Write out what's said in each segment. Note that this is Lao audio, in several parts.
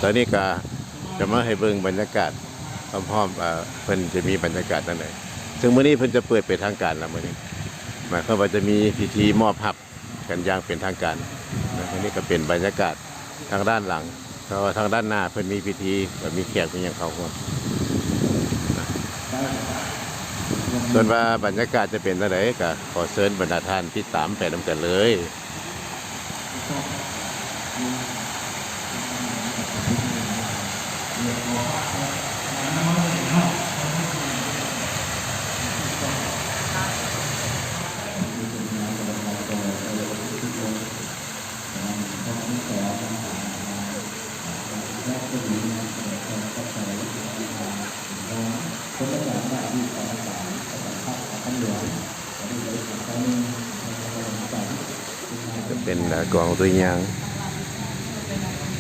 ຕອນນີ້ກະຈະມາໃຫ້ເບິ່ງບັນຍາກາດຮອບໆ ວ່າເພິ່ນຈະມີບັນຍາກາດແນວໃດ. ເຊິ່ງມື້ນີ້ເພິ່ນຈະເປີດເປັນທາງການແລ້ວ ມື້ນີ້ໝາຍຄວາມວ່າຈະມີພິທີມອບຮັບກັນຢ່າງເປັນທາງການ. ອັນນີ້ກະເປັນບັນຍາກາດທາງດ້ານຫຼັງ ເພາະວ່າທາງດ້ານໜ້າເພິ່ນມີພິທີ ແລະ ມີແຂກມີຫຍັງເຂົ້າຮ່ວມ. ສ່ວນວ່າບັນຍາກາດຈະເປັນແນວໃດ ກະຂໍເຊີນບັນດາທ່ານຕິດຕາມໄປນຳກັນເລີຍ. ຈະເປັນ ເອີ ກອງຕົວຢ່າງ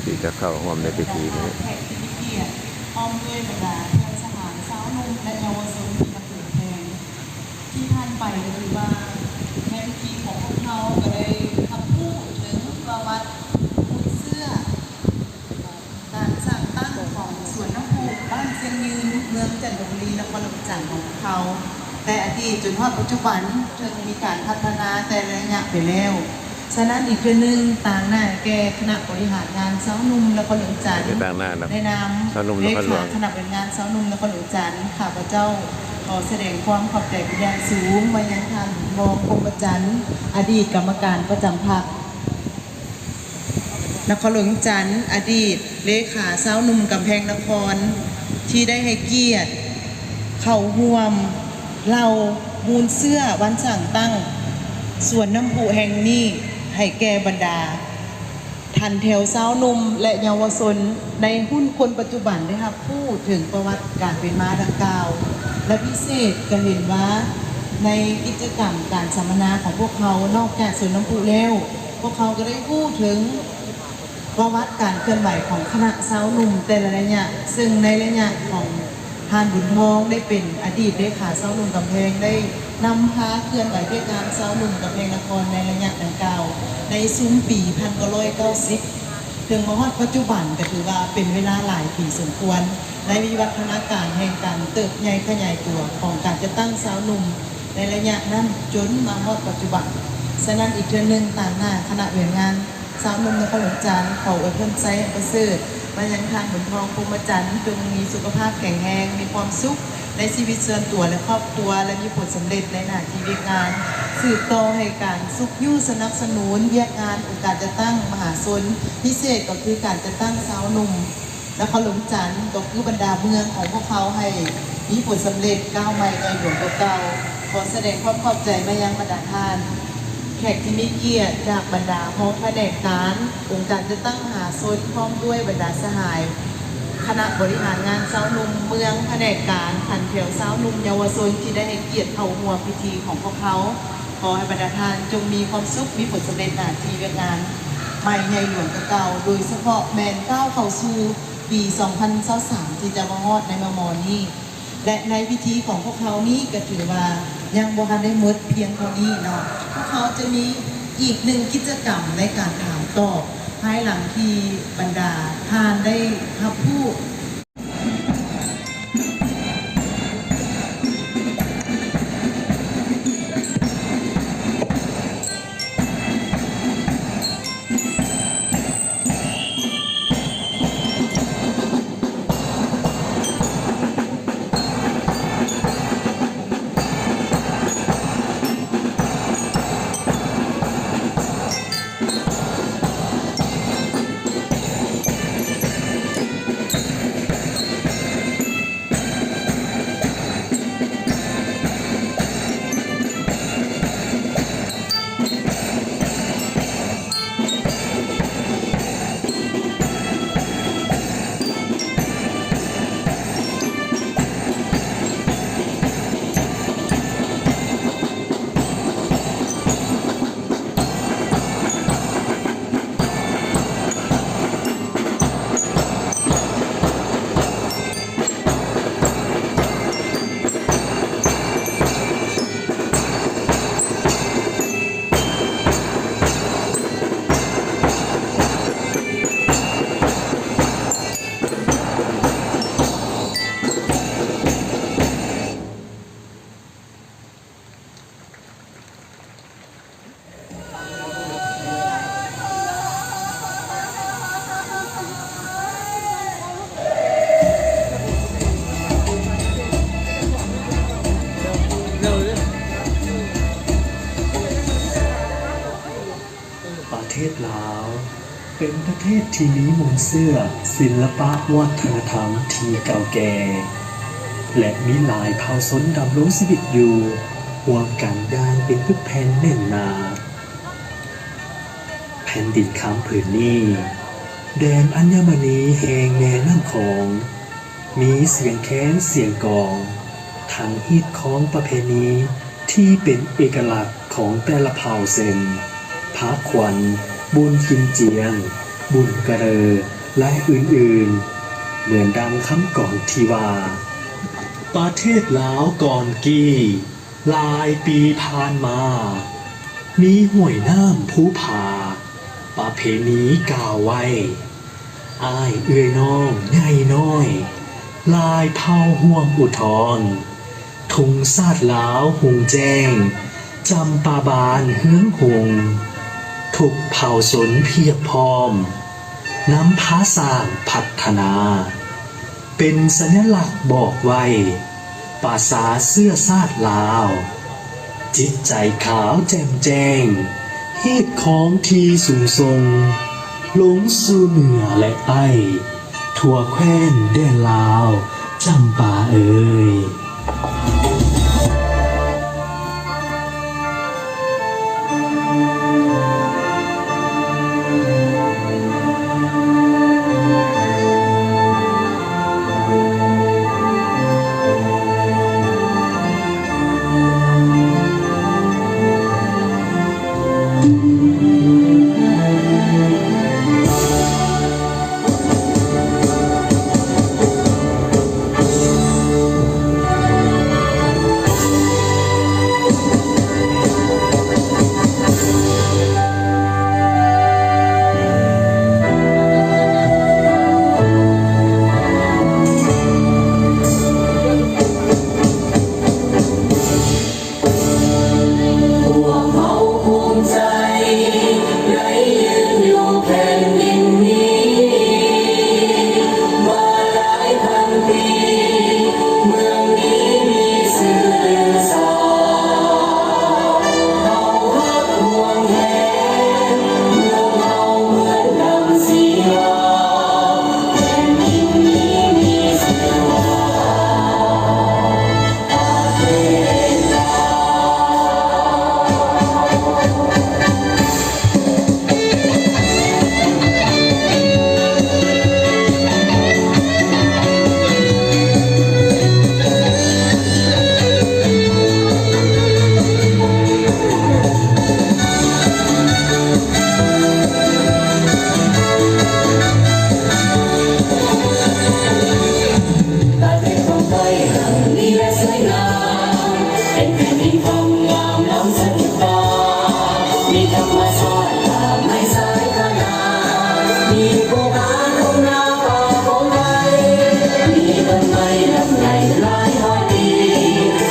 ທີ່ຈະເຂົ້າຮ່ວມໃນພິທີນີ້. ແຂກທີ່ມີກຽດ ພ້ອມດ້ວຍບັນດາເພື່ອນສະຫາຍຊາວໜຸ່ມ ແລະ ເຍົາວະຊົນທີ່ຮັກແພງ ທີ່ຜ່ານໄປກໍຖືວ່າໃນພິທີຂອງພວກເຮົາກໍໄດ້ຮັບຮູ້ເຖິງປະຫວັດມູນເຊື້ອ ການສ້າງຕັ້ງຂອງສວນນ້ຳພຸບ້ານຊຽງຍືນ ເມືອງຈັນທະບູລີ ນະຄອນຫຼວງວຽງຈັນຂອງພວກເຮົາ ແຕ່ອະດີດຈົນຮອດປັດຈຸບັນ ເຊິ່ງມີການພັດທະນາແຕ່ລະໄລຍະໄປແລ້ວ. ສະນັ້ນ ອີກເທື່ອໜຶ່ງ ຕາງໜ້າແກ່ຄະນະບໍລິຫານງານຊາວໜຸ່ມນະຄອນຫຼວງຈັນ ໃນນາມເລຂາຄະນະບໍລິຫານງານຊາວໜຸ່ມນະຄອນຫຼວງຈັນ ຂ້າພະເຈົ້າຂໍສະແດງຄວາມຂອບໃຈເປັນຢ່າງສູງມາຍັງທ່ານ ທອງ ພົມມະຈັນ ອະດີດກຳມະການປະຈຳພັກ ນະຄອນຫຼວງວຽງຈັນ, ອະດີດເລຂາຊາວໜຸ່ມກຳແພງນະຄອນ ທີ່ໄດ້ໃຫ້ກຽດເຂົ້າຮ່ວມເລົ່າມູນເຊື້ອວັນສ້າງຕັ້ງສວນນ້ຳພຸແຫ່ງນີ້ ໃຫ້ແກ່ບັນດາທ່ານແຖວຊາວໜຸ່ມ ແລະ ເຍົາວະຊົນໃນຮຸ່ນຄົນປັດຈຸບັນໄດ້ຮັບຮູ້ເຖິງປະຫວັດການເປັນມາດັ່ງກ່າວ ແລະ ພິເສດກະເຫັນວ່າໃນກິດຈະກຳການສຳມະນາຂອງພວກເຮົາ ນອກຈາກສວນນ້ຳພຸແລ້ວ ພວກເຮົາກໍໄດ້ຮູ້ເຖິງປະຫວັດການເຄື່ອນໄຫວຂອງຄະນະຊາວໜຸ່ມແຕ່ລະໄລຍະ, ເຊິ່ງໃນໄລຍະຂອງທ່ານ ບຸນທອງ ໄດ້ເປັນອະດີດເລຂາຊາວໜຸ່ມກຳແພງ ໄດ້ນຳພາເຄື່ອນໄຫວວຽກງານຊາວໜຸ່ມກຳແພງນະຄອນໃນໄລຍະດັ່ງກ່າວ ໃນຊຸມປີພັນເກົ້າຮ້ອຍເກົ້າສິບ ເຖິງມາຮອດປັດຈຸບັນ ກໍຖືວ່າເປັນເວລາຫຼາຍປີສົມຄວນ ໃນວິວັດທະນາການແຫ່ງການເຕີບໃຫຍ່ຂະຫຍາຍຕົວຂອງການຈັດຕັ້ງຊາວໜຸ່ມໃນໄລຍະນັ້ນ ຈົນມາຮອດປັດຈຸບັນ. ສະນັ້ນ ອີກເທື່ອໜຶ່ງ ຕາງໜ້າຄະນະບໍລິຫານງານ ຊາວໜຸ່ມນະຄອນຫຼວງຈັນ ຂໍອວຍພອນໄຊອັນປະເສີດມາຍັງທ່ານ ບຸນທອງ ພົມມະຈັນ ຈົ່ງມີສຸຂະພາບແຂງແຮງ, ມີຄວາມສຸກໃນຊີວິດສ່ວນຕົວ ແລະ ຄອບຄົວ ແລະ ມີຜົນສຳເລັດໃນໜ້າທີ່ວຽກງານ, ສືບຕໍ່ໃຫ້ການຊຸກຍູ້ສະໜັບສະໜູນວຽກງານອົງການຈັດຕັ້ງມະຫາຊົນ, ພິເສດກໍຄືການຈັດຕັ້ງຊາວໜຸ່ມ ນະຄອນຫຼວງຈັນ ກໍຄືບັນດາເມືອງຂອງພວກເຮົາ ໃຫ້ມີຜົນສຳເລັດກ້າວໃໝ່ໃຫຍ່ຫຼວງກວ່າເກົ່າ. ຂໍສະແດງຄວາມຂອບໃຈມາຍັງບັນດາທ່ານແຂກທີ່ມີກຽດ ຈາກບັນດາຮອງພະແນກການ ອົງການຈັດຕັ້ງມະຫາຊົນ ພ້ອມດ້ວຍບັນດາສະຫາຍຄະນະບໍລິຫານງານຊາວໜຸ່ມເມືອງ, ພະແນກການ, ຂັ້ນແຖວຊາວໜຸ່ມເຍົາວະຊົນ ທີ່ໄດ້ໃຫ້ກຽດເຂົ້າຮ່ວມພິທີຂອງພວກເຮົາ. ຂໍໃຫ້ບັນດາທ່ານຈົ່ງມີຄວາມສຸກ, ມີຜົນສຳເລັດໜ້າທີ່ວຽກງານໃໝ່ໃຫຍ່ຫຼວງກວ່າເກົ່າ, ໂດຍສະເພາະແມ່ນກ້າວເຂົ້າສູ່ປີສອງພັນຊາວສາມ ທີ່ຈະມາຮອດໃນມໍ່ໆນີ້ ແລະ ໃນພິທີຂອງພວກເຮົານີ້ກໍຖືວ່າຍັງບໍ່ທັນໄດ້ໝົດພຽງເທົ່ານີ້ເນາະ. ພວກເຮົາຈະມີອີກໜຶ່ງກິດຈະກຳໃນການຖາມຕອບ ພາຍຫຼັງທີ່ບັນດາທ່ານໄດ້ຮັບຮູ້ ປະເທດລາວ ເປັນປະເທດທີ່ມີມູນເຊື້ອສິລະປະວັດທະນະທຳທີ່ເກົ່າແກ່ ແລະ ມີຫຼາຍເຜົ່າຊົນດຳລົງຊີວິດຢູ່ຮ່ວມກັນຢ່າງເປັນປຶກແຜ່ນແໜ້ນໜາ. ແຜ່ນດິນຄຳຜືນນີ້ ແດນອັນຍະມະນີແຫ່ງແມ່ນ້ຳຂອງ ມີສຽງແຄນສຽງກອງ ທັງຮີດຄອງປະເພນີທີ່ເປັນເອກະລັກຂອງແຕ່ລະເຜົ່າ ເຊັ່ນ ພາຂວັນ, ບຸນກິນຈຽງ, ບຸນກະເລີ ແລະ ອື່ນໆ ເໝືອນດັ່ງຄຳກອນທີ່ວ່າ ປະເທດລາວກ່ອນກີ້ ຫຼາຍປີຜ່ານມາ ມີຫ້ວຍນ້ຳພູຜາ ປະເພນີກ່າວໄວ້ ອ້າຍເອື້ອຍນ້ອງໃຫຍ່ນ້ອຍ ຫຼາຍເຜົ່າຮ່ວມອຸທອນ ທຸງຊາດລາວຮຸ່ງແຈ້ງ ຈຳປາບານເຮືອງຮຸ່ງ ທຸກເຜົ່າຊົນພຽບພ້ອມ ນຳພາສ້າງພັດທະນາ ເປັນສັນຍະລັກບອກໄວ້ ປະຊາເຊື້ອຊາດລາວ ຈິດໃຈຂາວແຈ່ມແຈ້ງ ຮີດຄອງທີ່ສູງສົ່ງ ລົງສູ່ເໜືອ ແລະ ໃຕ້ ທົ່ວແຄວ້ນແດນລາວ ຈຳປາເອີຍ. ພວກເຮົາພູມໃຈ ໄດ້ຢືນຢູ່ແຜ່ນດິນນີ້ ມາຫຼາຍພັນປີ ເມືອງນີ້ມີຊື່ລືຊາ ເຮົາຮັກຫວງແຫນ ເມືອງເຮົາເໝືອນດັ່ງສີວາ ແຜ່ນດິນນີ້ມີຊື່ວ່າ ປະເທດຂອງຂ້ອຍຮັ່ງມີ ແລະ ສວຍງາມ ເປັນແຜ່ນດິນຄວາມງາມລ້ຳສະດຸດຕາ ມີທຳມະຊາດຫຼາກຫຼາຍສາຍຂະໜາດ ມີພູຜາທົ່ງນາປ່າໂຂງໄກ ມີຕົ້ນໄມ້ລຳໃຫຍ່ຫຼາຍຮ້ອຍປີ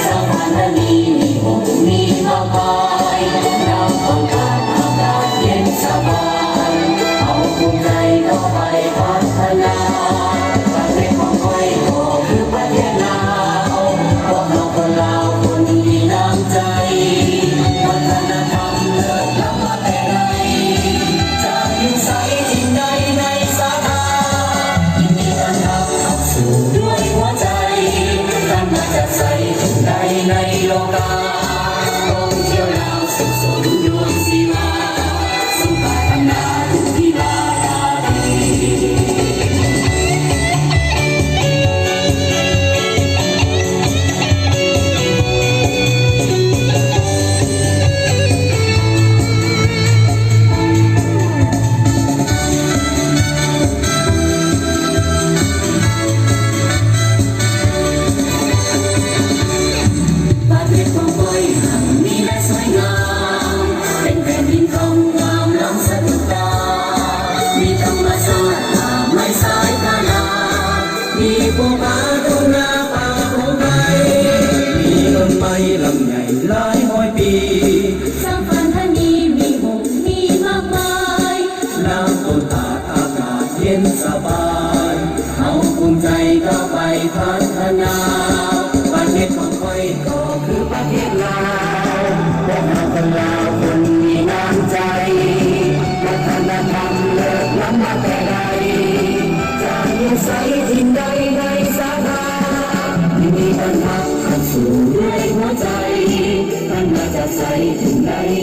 ຊາວບ້ານແຖວນີ້ມີໝູ່ມີມາກມາຍ ນ້ຳຂອງການອາກາດເຢັນສະບາຍ ເຮົາພູມໃຈຕໍ່ໄປພັດທະນາ ປະເທດຂອງຂ້ອຍກໍຄືປະເທດລາວ ພວກເຮົາຄົນລາວຄົນມີນ້ຳໃຈ ວັດທະນະທຳເລີດລ້ຳມາແຕ່ໃດ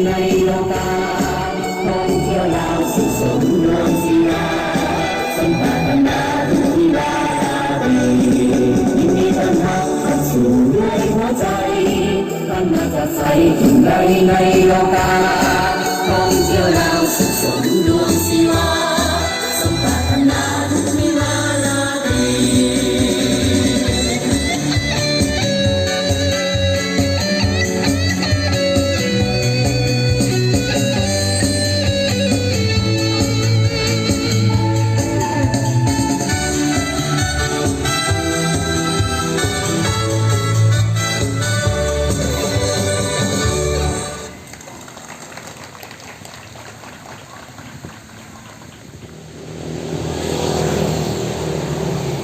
ໃນໂລກາ ທ່ອງທ່ຽວລາວສຸກສົມດວງສິລາ ສົມປາດຖະໜາທຸກວິລາລາຕີ ຍິນດີຕ້ອນຮັບເຂົ້າສູ່ດ້ວຍຫົວໃຈ ອັນມາຈາກໃສທີ່ໃດໃນໂລກາ ທ່ອງທ່ຽວລາວສຸກສົມດວງສິລາ ສົມປາດຖະໜາທຸກວິລາລາຕີ.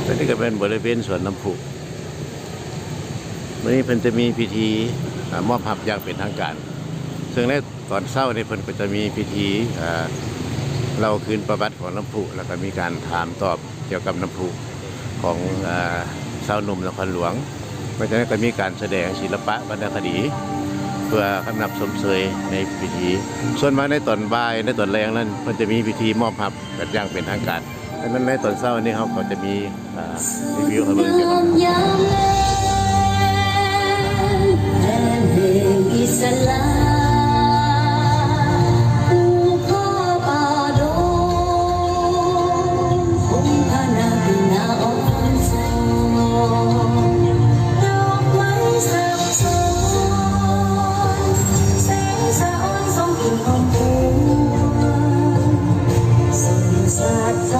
ອັນນີ້ກໍແມ່ນບໍລິເວນສວນນ້ຳພຸ ມື້ນີ້ເພິ່ນຈະມີພິທີ ອາ ມອບຮັບຢ່າງເປັນທາງການ ເຊິ່ງໃນຕອນເຊົ້ານີ້ເພິ່ນກໍຈະມີພິທີ ອາ ເລົ່າຄືນປະຫວັດຂອງນ້ຳພຸ ແລ້ວກໍມີການຖາມຕອບກ່ຽວກັບນ້ຳພຸຂອງ ອາ ຊາວໜຸ່ມນະຄອນຫຼວງ. ນອກຈາກນັ້ນກໍມີການສະແດງສິລະປະວັນນະຄະດີ ເພື່ອຄຳນັບຊົມເຊີຍໃນພິທີ. ສ່ວນມາໃນຕອນບ່າຍ ໃນຕອນແລງນັ້ນ ເພິ່ນຈະມີພິທີມອບຮັບກັນຢ່າງເປັນທາງການ. ສະນັ້ນໃນຕອນເຊົ້ານີ້ເຮົາກໍຈະມີ ອ່າ ຣີວິວໃຫ້ເບິ່ງກ່ຽວກັບ ຍາມແລງ ແດນແຫ່ງອິດສະຫຼາ ພູເຄາະປ່າດົງ ອົງພະນາກໜ້າອ່ອນສອນ ດອກໄມ້ສັກຊ້ອນ ແສງສະອອນສ່ອງກິ່ນຫອມຫວນ ສົນສາດ ຂ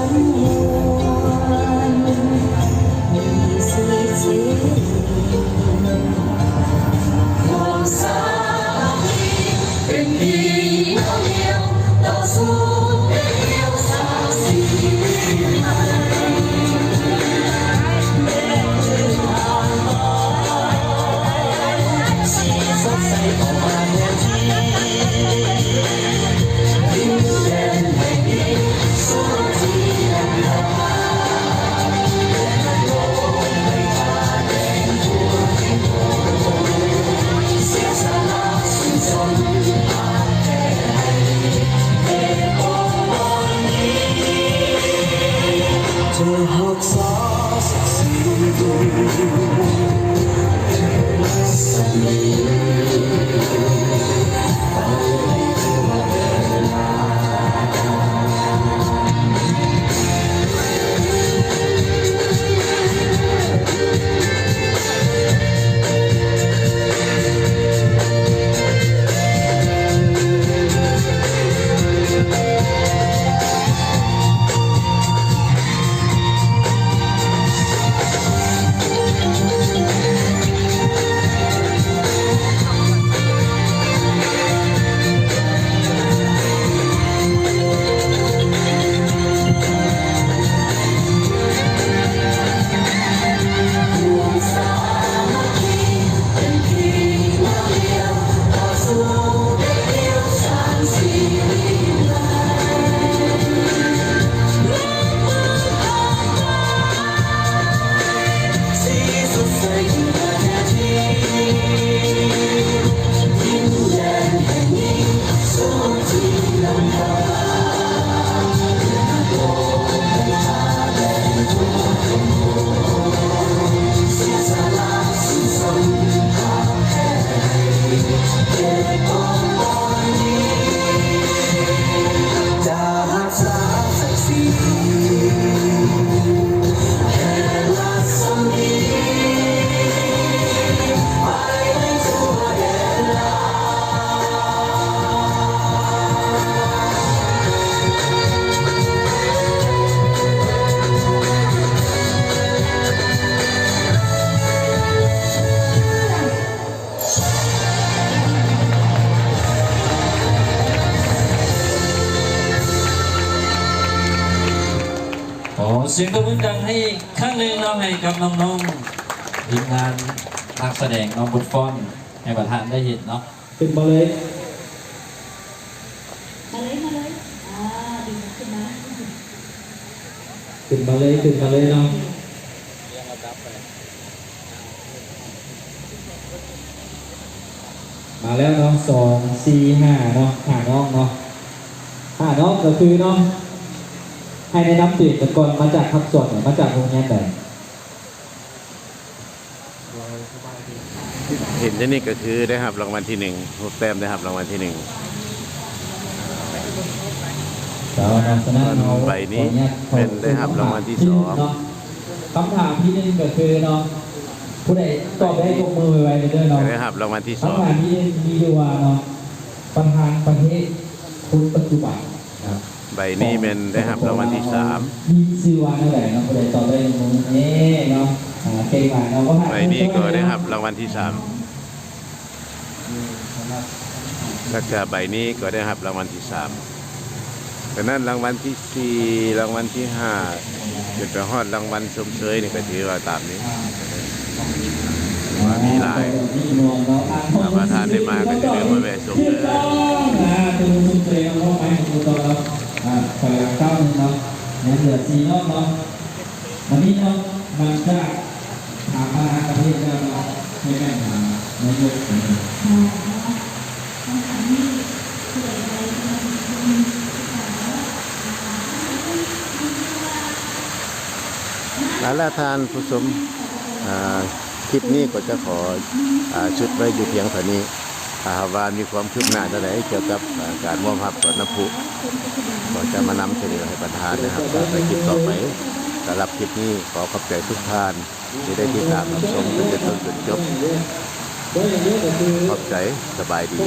ໍສຽງຕົບມືດັງໃຫ້ອີກຄັ້ງໜຶ່ງເນາະ ໃຫ້ກັບນ້ອງໆ ທີມງານນັກສະແດງ ນ້ອງບົດຟ້ອນ ໃຫ້ປະທານໄດ້ເຫັນເນາະ. ຂຶ້ນມາເລີຍ ມາເລີຍ ມາເລີຍ ອ່າ ດຶງຂຶ້ນມາ ຂຶ້ນມາເລີຍ ຂຶ້ນມາເລີຍເນາະ. ມາແລ້ວເນາະ ສອງ ສີ່ ຫ້າເນາະ ຫ້ານ້ອງເນາະ ຫ້ານ້ອງກໍຄືເນາະ ໃຫ້ແນະນຳຕົວເອງກັນກ່ອນ ມາຈາກພາກສ່ວນໃດ ມາຈາກໂຮງຮຽນໃດ? ເຫັນຢູ່ນີ້ກໍຄືໄດ້ຮັບລາງວັນທີໜຶ່ງ ຮູບແຕ້ມໄດ້ຮັບລາງວັນທີໜຶ່ງ ສຳລັບໃບນີ້ແມ່ນໄດ້ຮັບລາງວັນທີສອງ ຄຳຖາມທີໜຶ່ງກໍຄືເນາະ ຜູ້ໃດຕອບໄດ້ຍົກມືໄວໆເດີເນາະ ໄດ້ຮັບລາງວັນທີສອງ ຄຳຖາມທີໜຶ່ງມີຢູ່ວ່າເນາະ ປະທານປະເທດຄົນປັດຈຸບັນເນາະ ໃບນີ້ແມ່ນໄດ້ຮັບລາງວັນທີສາມ ມີຊື່ວ່າແນວໃດເນາະ ຜູ້ໃດຕອບໄດ້ຍົກມື ເອີ ເນາະ ອ່າ ເກັ່ງຫຼາຍເນາະ ບໍ່ທັນ ໃບນີ້ກໍໄດ້ຮັບລາງວັນທີສາມ ແລ້ວກະໃບນີ້ກໍໄດ້ຮັບລາງວັນທີສາມ ດັ່ງນັ້ນລາງວັນທີສີ່ ລາງວັນທີຫ້າ ຈົນໄປຮອດລາງວັນຊົມເຊີຍນີ້ກໍຖືວ່າຕາມນີ້ ວ່າມີຫຼາຍ ຖ້າປະທານໄດ້ມາກໍຢ່າລືມມາແວະຊົມເດີ ຖືກຕ້ອງ ອ່າ ຖືວ່າຊົມເຊີຍເນາະ ໄປກັນຕໍ່ເນາະ ອ່າ ຖອຍຫຼັງກ້າວໜຶ່ງເນາະ ຍັງເຫຼືອສີ່ຮອບເນາະ ວັນນີ້ເນາະ ຫຼັງຈາກຖາມປະທານປະເທດແລ້ວເນາະ ໃຫ້ແມ່ນຖາມນາຍົກເນາະ ເອົາລະ ທ່ານຜູ້ຊົມ ອ່າ ຄລິບນີ້ກໍຈະຂໍ ອ່າ ຢຸດໄວ້ຢູ່ພຽງເທົ່ານີ້ ຖ້າຫາກວ່າມີຄວາມຄືບໜ້າແນວໃດກ່ຽວກັບ ອ່າ ການມອບຮັບສວນນ້ຳພຸ ກໍຈະມານຳສະເໜີໃຫ້ປະທານໄດ້ຮັບຊາບໃນຄລິບຕໍ່ໄປ. ສຳລັບຄລິບນີ້ຂໍຂອບໃຈທຸກທ່ານທີ່ໄດ້ຕິດຕາມຮັບຊົມຕັ້ງແຕ່ຕົ້ນຈົນຈົບ. ຂອບໃຈ, ສະບາຍດີ.